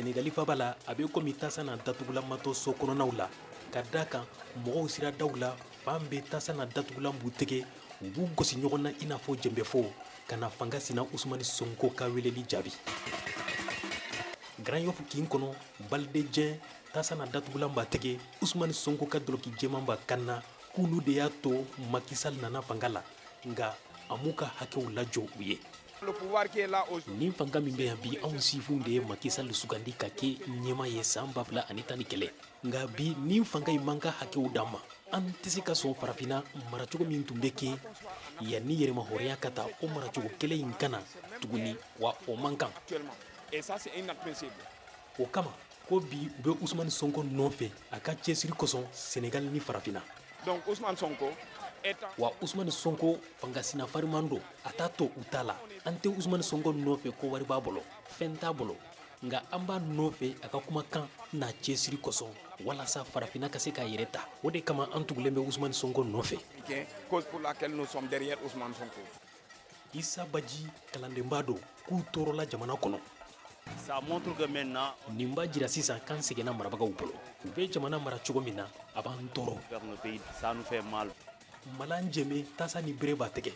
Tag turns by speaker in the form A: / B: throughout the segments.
A: Senegali faba la, a bɛ komi tasa n'a datugulan ma to so kɔnɔnaw la, ka da kan mɔgɔw siradaw la fan bɛɛ, tasa n'a datugulan b'u tɛgɛ, u b'u gosi ɲɔgɔn na i n'a fɔ jɛnbɛfo ka na fanga sina Usumani Sonko ka weleli jaabi. Grand Yoff kin kɔnɔ, Balde Jɛn, tasa n'a datugulan b'a tɛgɛ, Usumani Sonko ka dɔlɔki jɛman b'a kan na, k'olu de y'a to Macky Sall nana fanga la, nka a m'u ka hakɛw lajɔ u ye. Nin fanga min bɛ yan bi, anw sifinw de ye Macky Sall sugandi ka kɛ ɲɛmaa ye san 2011. Nka bi, nin fanga in man ka hakɛw d'an ma. An tɛ se ka sɔn farafinna maracogo min tun bɛ kɛ yanni yɛrɛmahɔrɔnya ka ta, o maracogo kelen in ka na tuguni wa, o man kan. O kama ko bi u bɛ Usumani Sonko nɔfɛ a ka cɛsiri kosɔn Senegal ni farafinna.
B: Donc Ousmane Sonko
A: wa Usumani Sonko fangasina fariman don, a t'a to u ta la. An tɛ Usumani Sonko nɔfɛ ko wari b'a bolo, fɛn t'a bolo, nka an b'a nɔfɛ a ka kumakan n'a cɛsiri kosɔn walasa farafinna ka se k'a yɛrɛ ta. O de kama an tugulen bɛ Usumani Sonko nɔfɛ.
B: Cause pour laquelle nous sommes derrière Ousmane Sonko.
A: Isa Baji, kalandenba don, k'u tɔɔrɔla jamana kɔnɔ.
C: Ça montre que maintenant
A: Nin b'a jira sisan k'an seginna marabagaw bolo. U bɛ jamana mara cogo min na, a b'an tɔɔrɔ.
C: Vers nos pays, ça nous fait mal.
A: Malan Jɛmɛ, tasa ni bere b'a tɛgɛ.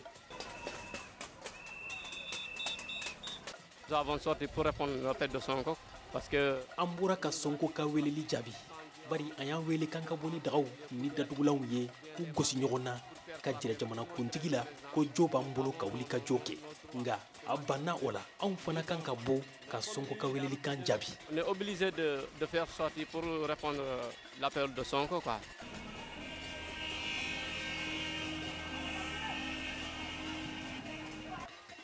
D: Nous avons sorti pour répondre à l'appel de Sonko parce que
A: An bɔra ka Sonko ka weleli jaabi, bari a y'an wele k'an ka bɔ ni dagaw ni datugulanw ye k'u gosi ɲɔgɔn na ka jira jamana kuntigi la ko jo b'an bolo ka wuli ka jo kɛ, nka a banna o la. Anw fana kan ka bɔ ka Sonko ka welelikan jaabi.
D: On est obligé de faire sortir pour répondre à l'appel de Sonko, quoi.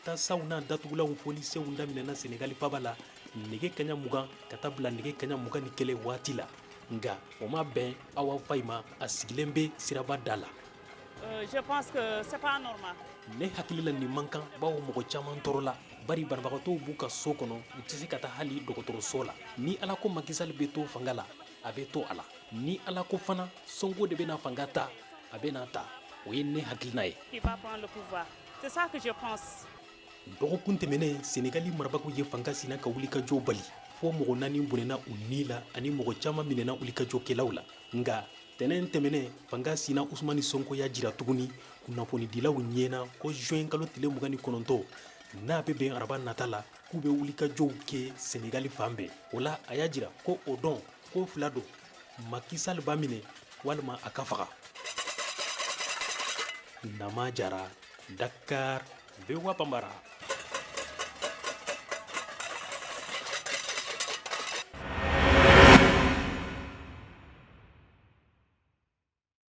A: Tasaw n'a datugulanw folisenw daminɛna Senegali faba la nɛgɛ kaɲa 20 ka taa bila nɛgɛ kaɲa 21 waati la, nka o ma bɛn Awa Fayi ma, a sigilen bɛ siraba da la.
E: Je pense que c'est pas normal.
A: Ne hakili la nin man kan, bawo mɔgɔ caman tɔɔrɔla, bari banabagatɔw b'u ka so kɔnɔ, u tɛ se ka taa hali dɔgɔtɔrɔso la. Ni Ala ko Macky Sall bɛ to fanga la, a bɛ to a la. Ni Ala ko fana Sonko de bɛna fanga ta, a bɛna ta. O ye ne hakilina ye.
E: Qui va prendre le pouvoir. C'est ça que je pense.
A: Dɔgɔkun tɛmɛnen, Senegali marabagaw ye fanga sina ka wulikajɔ bali fo mɔgɔ naani bɔnɛna u ni la ani mɔgɔ caman minɛna wulikajɔkɛlaw la. Nka tɛnɛn tɛmɛnen, fanga sina Usumani Sonko y'a jira tuguni kunnafonidilaw ɲɛna ko juin kalo tile 29, n'a bɛ bɛn araba nata la, k'u bɛ wulikajɔw kɛ Senegali fan bɛɛ. O la, a y'a jira ko o dɔn ko fila don: Macky Sall b'a minɛ walima a ka faga. Nama Jara, Dakar, VOA Bambara.